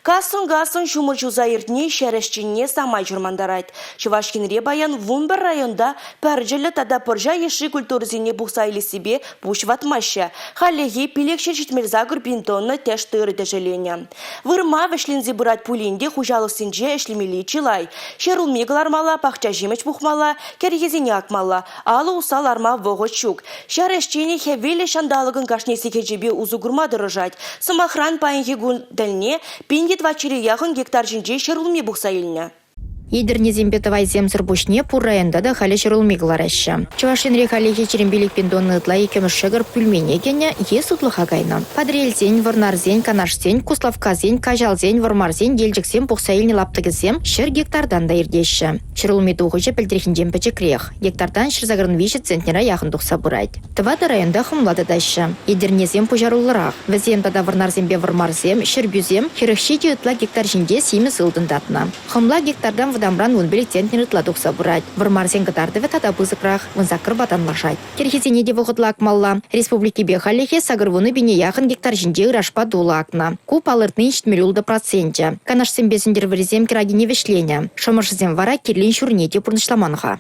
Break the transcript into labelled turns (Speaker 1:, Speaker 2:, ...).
Speaker 1: Кассӑн-кассӑн ҫумӑр ҫуса иртни ҫӗр ӗҫченне самай чӑрмантарать. Чӑваш Енре паян 11 районта пӗрчӗллӗ тата пӑрҫа йышши культурӑсене пухса илессипе пуҫ ватмаҫҫӗ. Хальлӗхе 578 пин тонна тӗш тырӑ тӗшӗленӗ. Вырма вӗҫленсе пырать пулин те хуҫалӑхсенче ӗҫлемелли чылай. Ҫӗр улми кӑлармалла, пахча ҫимӗҫ пухмалла, кӗрхисене акмалла. Алӑ усса ларма вӑхӑт ҫук. Ҫар ӗҫченӗ хӗвеллӗ ҫанталӑкӑн кашни сехечӗпе усӑ курма тӑрӑшать. Сӑмахран, паянхи кун тӗлне 1400 яхӑн гектар ҫинче ҫӗрулми пухса илнӗ.
Speaker 2: Етӗрнесемпе тӑвайсемсӗр пуҫне пур районта та халӗ ҫӗрулми кӑлараҫҫӗ. Чӑваш Енре хальлӗхе 25 пин тонна ытла иккӗмӗш ҫӑкӑр пӳлмене кӗнӗ е сутлӑха кайнӑ. Патӑрьелсен, Вӑрнарсен, Канашсен, Куславккасен, Каҫалсен, Вӑрмарсен, Елчӗксен пухса илнӗ лаптӑкӗсем 100 гектартан та иртеҫҫӗ. Ҫӗрулми тухӑҫӗ пӗлтӗрхинчен пӗчӗкрех. Гектартан 183 центнера яхӑн тухса пырать. Тӑватӑ районта хӑмла татаҫҫӗ. Етӗрнесем пуҫаруллӑрах. Вӗсем тата Вӑрнарсемпе Вӑрмарсем, Ҫӗрпӳсем 47 ытла гектар ҫинче симӗс ылтӑн татнӑ. Хӑмла гектартан вӑтамран 15 центнер ытла тухса пырать. Вӑрмарсен кӑтартӑвӗ тата пысӑкрах, 18-па танлашать. Кӗрхисене те вӑхӑтлӑ акмалла. Республикипе хальлӗхе 80 пине яхӑн гектар ҫинче ырашпа тулӑ акнӑ. Ку палӑртнин 76 проценчӗ. Канашсемпе Сӗнтӗрвӑррисем кӗракине вӗҫленӗ. Шӑмӑршӑсем вара кирлин ҫуррине те пурнӑҫламан-ха.